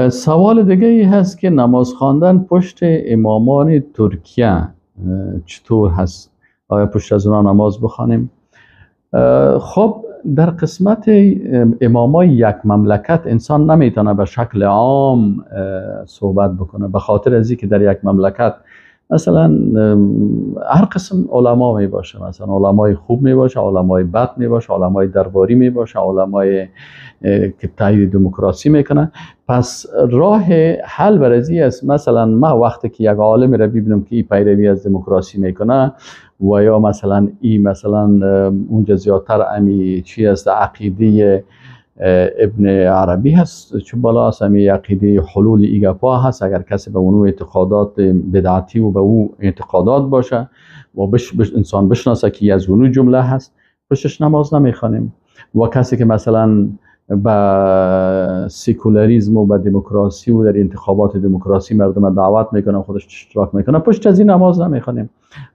سوال دیگه ای هست که نماز خواندن پشت امامان ترکیه چطور هست؟ آیا پشت از اونا نماز بخوانیم؟ خب، در قسمت امامای یک مملکت انسان نمیتونه به شکل عام صحبت بکنه، به خاطر از که در یک مملکت مثلا هر قسم علما می باشه. مثلا علمای خوب می باشه، علمای بد می باشه، علمای درباری می باشه، علمای که تایید دموکراسی میکنه. پس راه حل برازی است، مثلا ما وقتی که یک عالم را ببینم که ای پیروی از دموکراسی میکنه و یا مثلا ای مثلا اونجا زیادتر امی چی است، عقیده ابن عربی هست، چون بالا است امی عقیده حلول ایگپا هست، اگر کسی به اونو اعتقادات بدعتی و به او اعتقادات باشه و بش بش انسان بشناسه که از اونو جمله هست، پشتش نماز نمیخوانیم. و کسی که مثلا به سیکولاریزم و به دموکراسی و در انتخابات دموکراسی مردم دعوت میکنه، خودش اشتراک میکنه، پشت از این نماز نمیخوانیم.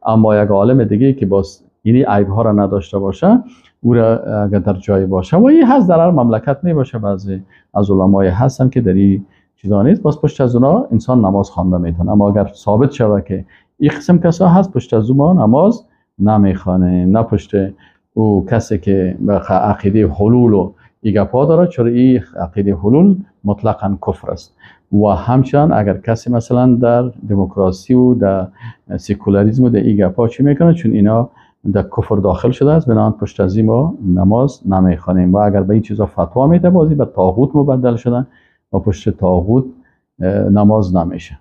اما یک عالم دیگه که باز اینی عیب ها را نداشته باشه، او را اگر در جای باشه و این هست، در هر مملکت می باشه، بعضی از علمای هستن که در این چیزا نیست، باز پشت از اونا انسان نماز خوانده میتونه. اما اگر ثابت شود که این قسم کسا هست، پشت از ما نماز نمیخوانه، نه پشت او کسی که به عقیده حلول و ایگپا داره، چرا این عقیده حلول مطلقا کفر است. و همچنان اگر کسی مثلا در دموکراسی و در سکولاریسم و در ایگپا چی میکنه، چون اینا در کفر داخل شده است، بنابراین پشت از ما نماز نمیخوانیم. و اگر به این چیزا فتوا میده، بازی به طاغوت مبدل شدن و پشت طاغوت نماز نمیشه.